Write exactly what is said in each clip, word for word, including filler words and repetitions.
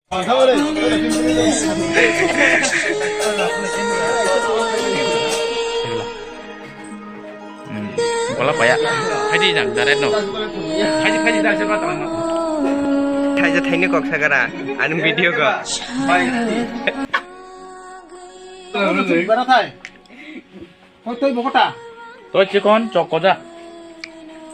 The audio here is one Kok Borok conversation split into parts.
Bola paya. Haji jang, direct no. Haji, haji, direct no. Thaisa thaini kok sagara, ani video ko. Toi, toi, bokota. Toi chikon, chok koja.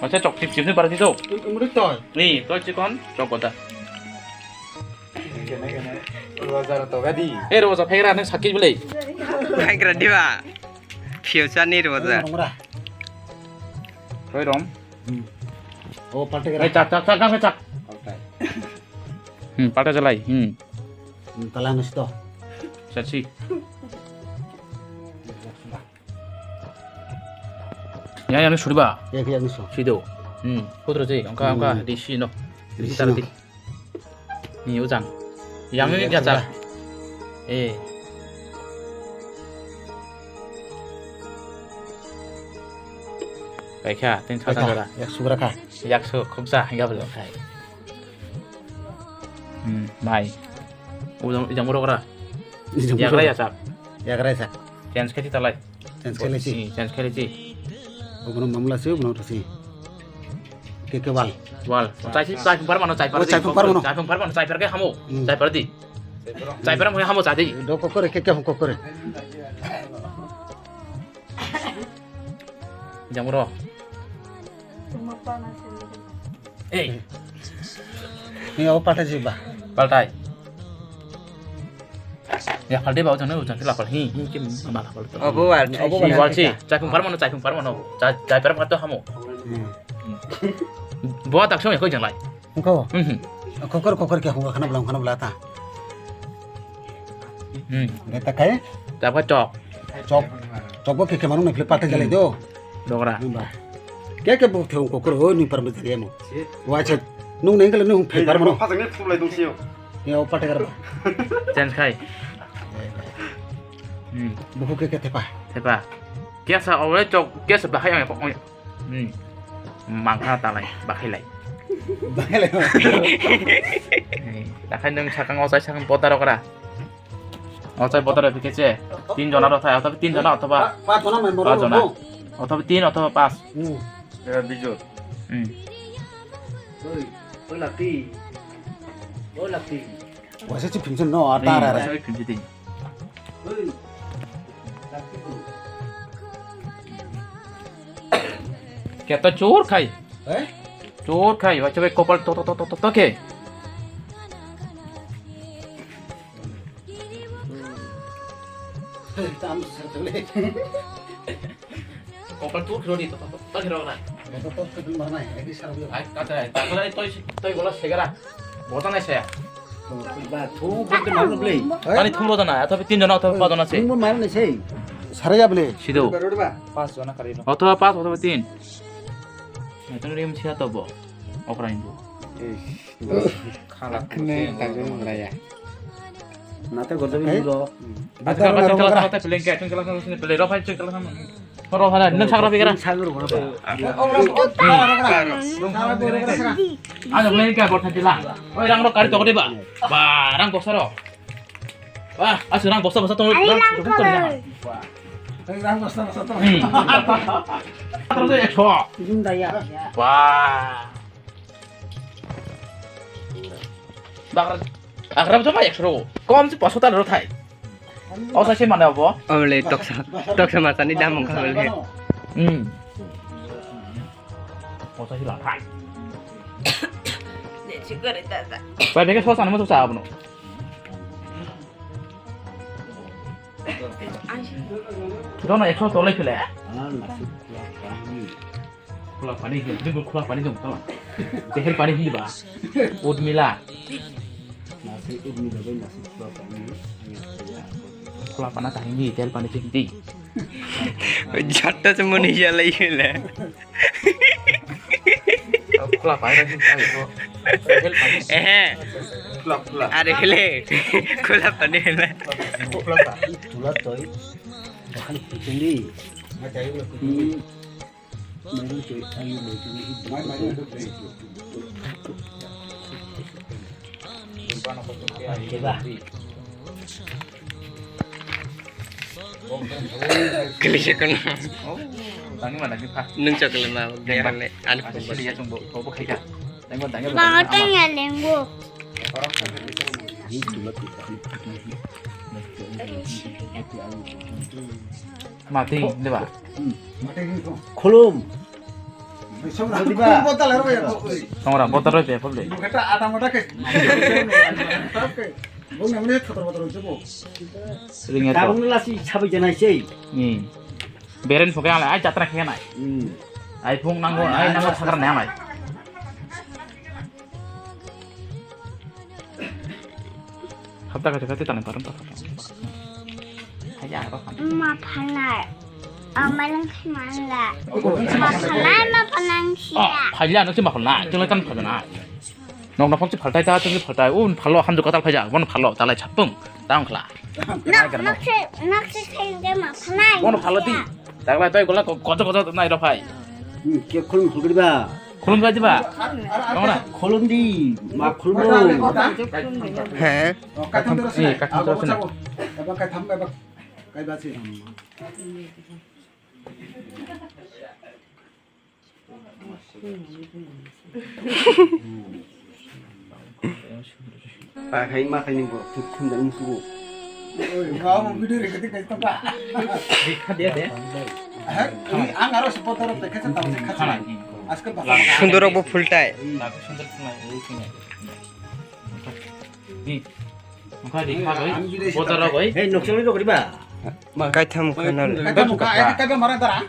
Macha chok chip chip ni parati to. Toi, umri toi. Ni, toi chikon, chok koja. Roja to gadi. Eh, roja phaikra ni sakki bole. Phaikra diba. Future ni roja. Rongra. Toi rom. Hmm. Oh, palte kira. Eh, chak, chak, chak, chak, chak. Palte. Hmm, palte jalai. Hmm. Hmm, talang nasi to. Sachi. Ya, ya, ni suriba. Ya, ya, ni so. Sido. Hmm, putro je, angka, angka, hmm, di sino. Di sino. Di sino. Ni ujang. Yang ini ya, diajak. Eh. Baikha, tin. Baikha, sasan jora. Yak sugra kha. Yak su, khuksa, hingga belok khai. Hmm, mai. Ujang, ujang borok ra. Ujang borok. Yagra yasak. Yagra yasak. Change khe di talai. Change khe lai si. Hmm, change khe lai si. Obono mamla si, obono rasi. Ke ke wal. Wal. Chai si, chai phung par mano, chai par. Oh, di. Chai phung par mano. Chai phung par mano, chai par ke hamo. Hmm. Chai par di. Chai par mo hamo chai di. Do kokore, ke ke hamo kokore. Jang bro. Ei. Ni o paltai jiba. Paltai. Ya paltai ba, ujang, ujang, lapal. Hi, hi, kim, ma lapal. Obo wal, obo wal. Wal si, chai phung par mano, chai phung par mano. Chai, chai par mano hamo. Hmm. Bo tak song ya ko jang lai. Engko. Mhm. Kokor, kokor ke hungka khana bela, khana bela ta. Hmm. Beta kai? Chapa chok. Chok. Chok bo ke ke manu nang kle pata jalai do. Dogra. Ba. Ke ke bo thung kokor o ni par bejari mo. Wa che. Nung neng kle nung phe par mano. Pha jang ni phulai dong sio. Yo pata gar ba. Change khai. Hmm. Buku ke ke thepa. Thepa. Kesa awle chok, kesa bahai ang. Hmm. Mangkha talai, bakhailai. Bakhailai. Hey, takhai nwng sakang ochai sakang botaro kra. Ochai botaro bikhe che. Tin jona rok thai, othoba tin jona, othoba pa-, pa jona member pa jona. Rok. Othoba tin, othoba pas. Hmm. Ya, bijot. Hmm. Oi, oi, lati. Oi, lati. Waisa chi phimsin no, ar ta ra ra. Waisa phimsin. Keta chor khai. Eh? Chor khai, waisa bai kopal to, to, to, to, to, to ke. Tam sa chole. Kopal tu khiro di to, to, to, to khiro na. To, to, to, to, marnai, edi sar di. Ai, kata, ai, ta kala toi, toi gola segara. Bota nai saya. To, ba, thu, bukti malu play. Ani thumro jana, atau tin jona, atau pa jona se. Thumro malu nai sei. Sare ya bole. Sido. Ba, ba. Pas jona kari no. Atau pas, atau tin. Itu rim sia to bo. Okra indo. Khalak kene tanggung raya. Nate gordo bi duro. Acha kala chengkala kala peleng ke chengkala kala sini peleng ropai chengkala kala. Ro hala nang sakra bigara. Sagur gordo. Ano peleng ke gordo dila. Oi rang ro kari to ba. Ba rang bosa ro. Ba asu rang bosa bosa to. Rang bosa to. Rang bosa bosa to. Terus ekso. Junda ya. Ba. Bakra, bakra joma ekso ro. Kom se paso tal ro thai. O sa se mane abo. Omle toksa, toksa masani dam wngkha omle. Hmm. O sa se la thai. Ne chikare dada. Bai bege so sa ne mo so sa abono. Dono ekso tolai phile. Khula pani hi, dingkul khula pani dong tala. Jehel pani hi ba. Udmila. Nasi udmila bai nasi khula pani. Khula pana ta hi, jehel pani hi di. Jatta se mani jalai le. Khula pani hi, jehel pani. Eh. Khula, khula. Are hele. Khula pani hele. Khula pani. Tula toi. Bahan kuching di. Hmm. Mairum twi, ayu mai twi, mai, mai, mai, mai. Diba? Kali se kono. Tangwi ma tangwi pha. Nung chocolate ma gaya hale ani phone. Sili ya chungbo, bo khai ka. Tangwi ma tangwi. Bang tang ya lengbo. Mati, diba? Khulum. Songra, bota roi pe phobde. Ringe to. Tabung lasi sabai janai sei. Ni. Beren phoke ale ai jatra khe nai. Hmm. Ai phung nango, ai nango sakra nai. Hapta kaisa kaisa tanai paron ta. Haya aro kan. Ma phalnai. Amalang khamanla. Ma phalnai, ma phalnang sia. Phailia no sima phalnai, chungle tan phalnai. Nok nok phokchi phaltai ta, chungle phaltai. Un phalo hamju katal phaija, bon phalo talai chapung. Tang khla. Nok nok se, nok se khainge ma phalnai. Bon phalo di. Taglai toi gola kojo kojo nai ro phai. Hmm, ke khulum khulgri ba. Khulum ba diba? Tong na? Khulum di, ma khulum. He. Katham, eh, katham terus na. Eba katham, eba kaiba si. Pakhai ma khaini bo thuk thum da musugo. Oi, ma mo video recording kai to ka. Dikha dia de. He, ang aro supporter te kesa tau se kasa. Aske ba. Sundorok bo full tai. Sundor khna, ei khna. Ni. Ang bidai se. Botaro bai. He, nokchali rok riba. Kaitham khana. Kaitham kha, eh, kaiba mara dara.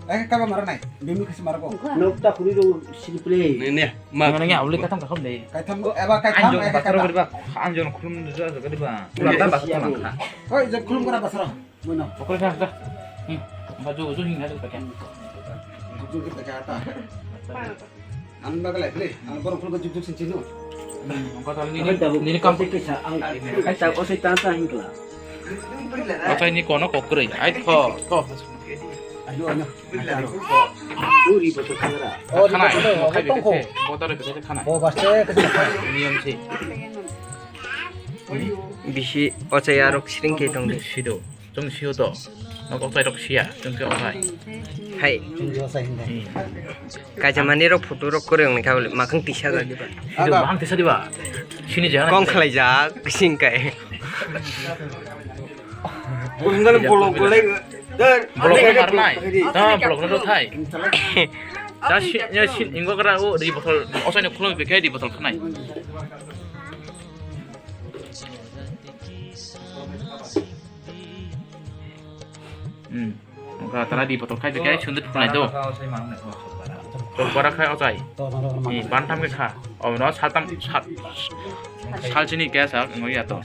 Eh, kaiba mara nai. Bimi khasi mara ko. Nokta khuri ro sini play. Ne, ne. Ma. Nang ya, uli kaitham kakham le. Kaitham, eba kaitham, anjong eh, bataro kaitham. Riba, anjong khulum ja ja riba. Pura ta basara nang kha. Oi, je khulum kora basara. Bueno. Okol kha ta. Hmm. Ba jo jo hinga jo ta kya. Jo jo ta kya ta. Ang bagla beli, ang borok phulgo juk juk sin chino. Ang kota ni ni kam. Kaisa ang kaisa osai ta ta hingla. Otai ni kono kokroi. Ai tho tho. Ayo ano. Uri boto kamera. Khana. Khai bete. Botare bete khana. Bo baste. Niyom si. Bisi ochai arok sring ke tong de. Sido. Chwng sio to. Nok ochai rok sia. Chwng ke ochai. Hai. Chwng ke ochai hindai. Hmm. Kaisa mani rok photo rok kore wngkha bole makhang tisa jagdi ba. Sido makhang tisa diba. Sini jaga. Kong khlai jak sing kai. Kundal bolok bolai. Bolok bolai mar nai. Ta bolok no thai. Ta si ya si ingo kra o di botol. Ochai no khulum bikhe di botol khnai. Hmm. Wngkha tara di botol khai de kai sundut khulai do. Tokbara khai ochai. Ni bantam ke kha. Omo no saltam sal. Salchini kaya sak ngoya to.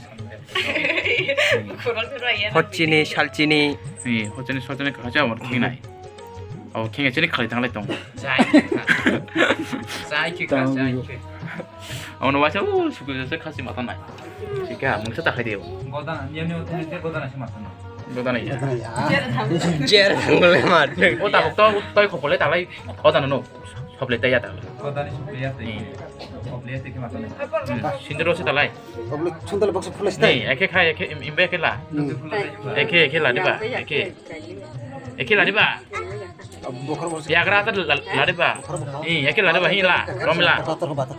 Hotchini salchini. Ni hotchini salchini kha cha mor khinai. Abo khe chini khalai tanglai tong. Chai khe kha. Chai khe kha, chai khe. Abono waisa o suku jase khasi mata nai. Sika mungsa ta khai deo. Godana, niya niya thani te godana se mata nai. Godana ya. Jer thanglai mat. O tabuk to toi khopole talai. O tano no. Sople ta ya ta. Godani sople ya te. Hmm. Sople ya te khe mata nai. Hmm. Sindro se talai. Sople sundal box phulai stai. Ni, eke khai, eke im-, imbe eke la. Hmm. Eke, eke la diba. Eke. Eke la diba. Bokhor bokhor. Yagra ta la, la diba. Bokhor bokhor. Ni, eke la diba, hi la. Romla. Bator, bator.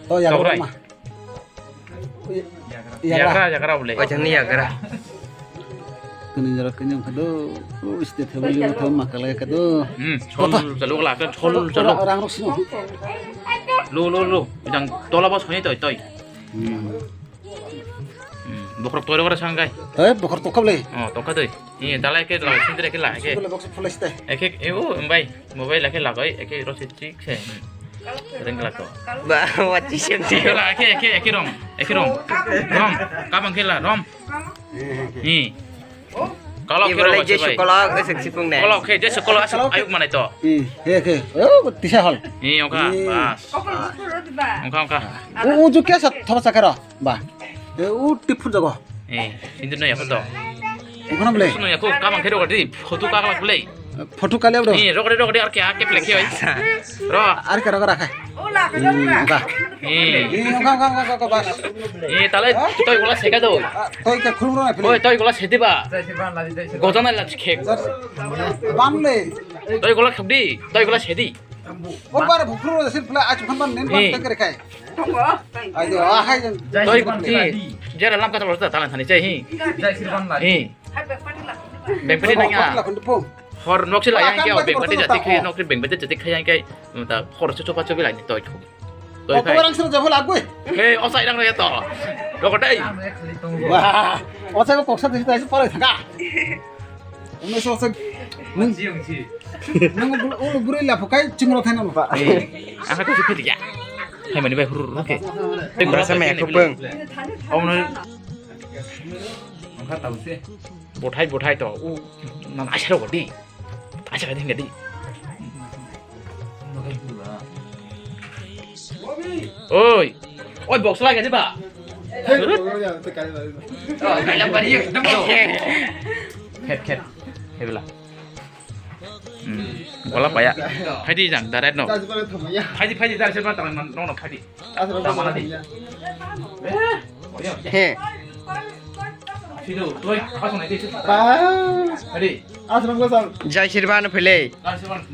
To yagra ma. Yagra, yagra bole. Ojang ni yagra. Kini jara kini ang kado. Ui, site thebo ni thebo makale kado. Hmm, chol chaluk la, chol chaluk. Rang rok sino. Lo, lo, lo. Jang tola bos honi toi, toi. Hmm. Hmm, bokhorok toi rok sangkai. Eh, bokhorok tokap le. Oh, tokap doi. Ni dalai ke la, sindre ke la ke. Sukule box phulai site. Eke, e o, mbai, mobile ke la koi, eke rosi chik se. Ring la ko. Ba, wachi sem si. Ke la, eke, eke, eke rom, eke rom. Rom, kabang ke la, rom. Ni. Kalo ke ro, je kolok, esek sipung ne. Kalo ke, je kolok, ayuk manai to. Hmm, he, he. Oh, tisa hal. Ni, ongka, bas. Ongka, ongka. U, uju kya sa, thoba sakara. Ba. E, u tiphur jago. Eh, sindri no yako to. Ukuna bole. Suno yako, kamang khe rogadi, photo kaglak bole. Photo kale bro. Eh, rogadi, rogadi, ar kya, ke plek khe oi. Ro. Ar kya rogara khai. Hmm, oka. Eh. Eh, ongka, ongka, ongka, ongka, bas. Eh, tale, toi gola seka do. Ah, toi ke khulum rona philip. Oi, toi gola sedi ba. Gojana la khek. Bam le. Toi gola khek di, toi gola sedi. O bar bukhru ro sil pla ach phan ban nen ban Eh. Tengkere khai. Ai do, ah, hai jan. Toi, eh, jera lam kata lorta talan thani chai hi. Eh. Bengpati nang ya. Hor nok sila yang kya bengpati jati khai, nok bengpati jati khai yang kai. Mata hor se chopa chobi lai toi khu. Toi khai. Orang sila jabo lagui. Eh, osai rang ya to. Roko dai. Wah, osai ko koksa disi tai pore thaka. Ungno sok sok. Nung, nung ulu buri la phukai chingro thaina no. Eh, ang kha tu phidi ya. Hai mani bai hur hur ke. Berasa me aku peng. Om no. Ang kha tau se. Bothai bothai to. U nan asaro di. Asaro di ngadi. Oi. Oi, box lagi aja, Pak. Khet, khet. Hebla. Hmm. Bola paya. Phaidi jang, direct no. Phaidi, phaidi, direct no, no, phaidi. He. Jai Shri Bhanu philei.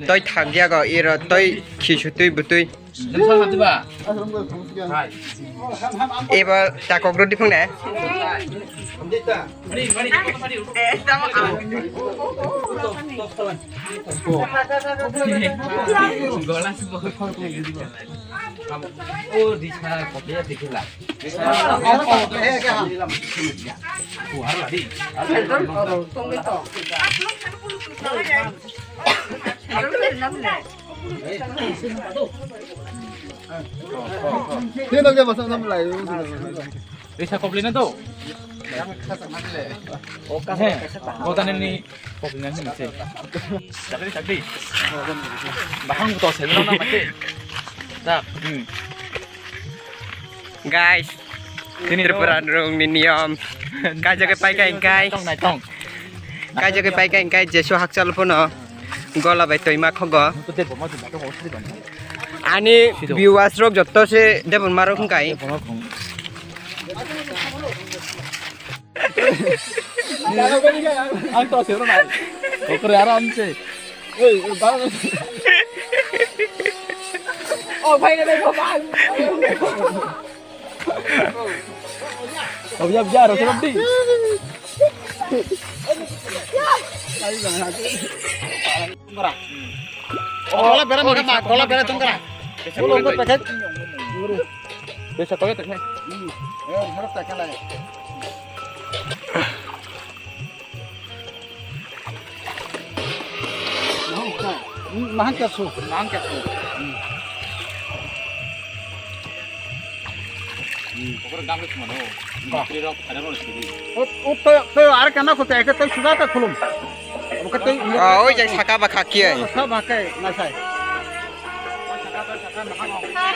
Toi thangya go iro toi khisu twi bwtwi. Eba takok rodi phung ne. Risa koplina to. He, kotani ni koplina ni se. Sakri, sakri. Bahang to se na mate. Tak. Hmm. Guys, Tripura rong ni niyom. Kaja ke pai kai kai. Naitong, naitong. Kaja ke pai kai kai jesu hakchal phono. Gola bai toima khogo. Ani viewers rok jotto se Debbarma rok hwnkhe. Ang to sero na. Kokore aram se. Oh, bhai, bhai, bhai. Abya, abya, aro, aro, di. Kola bera makan, kola bera tongkara. Ulo ko paket. Besa koyo tekne. Hmm. Eh, harap tak kala. Mahang kasu. Mahang kasu. Hmm. Hmm. Pokora gamle sumano. Bah. Kiri rok, ada rok sini. Ut, ut, to, to, ar kana kote, eke to suga ta khulum. Oke, to, ah, oi, jai saka ba khaki ai. Saka ba kai, nasai.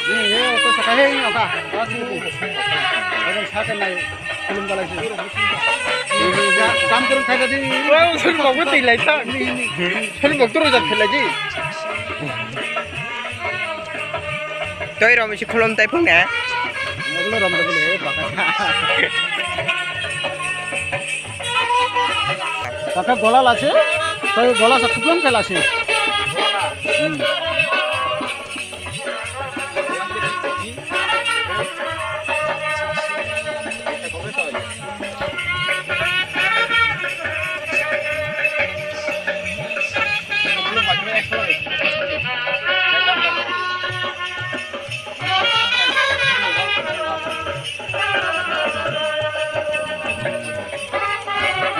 Ni, ye, to saka he, oka. Oke, saka nai, khulum balai si. Kam kurang kaya di. Wah, sun mau gue tilai ta. Sun mau turun jat lagi. Toi rom isi khulum tai phung na. Khulum rom tai phung na, eh, baka. Kaka gola lase, toi gola sa khulum khe lase. Hmm.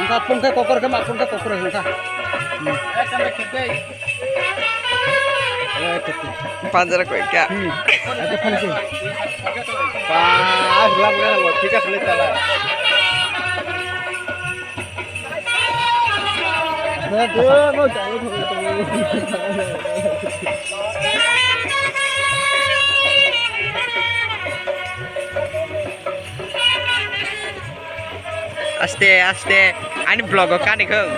Angka pungke kokor ke mak pungke kokor angka. Hmm. Panjara koi kya? Hmm. Ada pungke. Pas, lap, lap, lap, kita pelit lah. Aste, aste, ani vlog o kani khung.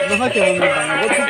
Noha khe wngwi bang, bo thik.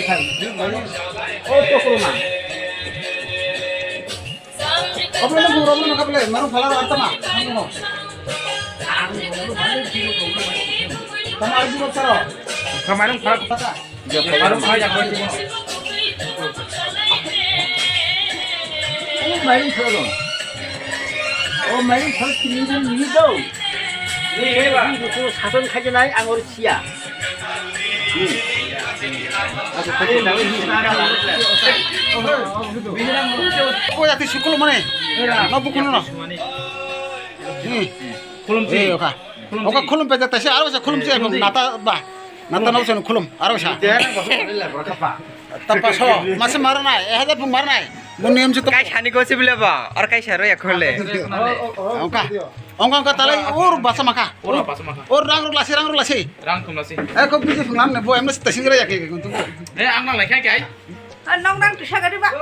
Opo kuruma. Opo na bung robo na kaple, marung phala rata ma. Tama arju ko taro. Kamarung phala. Pata. Marung phala ya ko. O marung phala. O marung phala kini ni do. Ni ba. Ni ko sason khaje nai ang or siya. Ko jati sukul mane. No bukul no. Hmm. Khulumsi. Eh, oka. Khulumsi. Oka khulum pe jata se aro se khulumsi. Khulumsi. Nata ba. Nata no se khulum aro sa. Tapa so. Mase maro nai. Eh, hajar bung maro nai. Mun niyam se to. Kai sani ko se bile ba. Ar kai saro ya khole. Oka. Ongka ongka talai ur basa maka. Ur basa maka. Ur rang ruk lasi, rang ruk lasi. Rang kum lasi. Eh, ko biji phung lam ne bo emne sita singra ya ke kuntu. Eh, ang nang lai khai kai. Ah, nong nang tu sagari ba.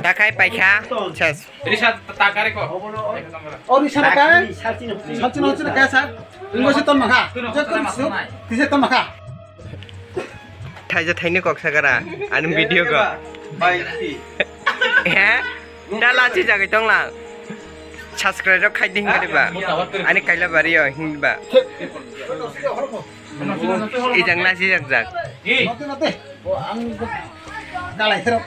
Takai paikha. Ses. Risa takare ko. O risa na kai. Salchino hosina kai sa. Ingo se ton maka. Je ton su. Kise ton maka. Thaija thaini kok sagara. Ani video ko. He? Da lachi jagwi tongla. Subscribe rok khai ding kari ba. Ani kaila bari yo hing ba. Ijang lachi jak jak. Mate mate. O ang galai kero.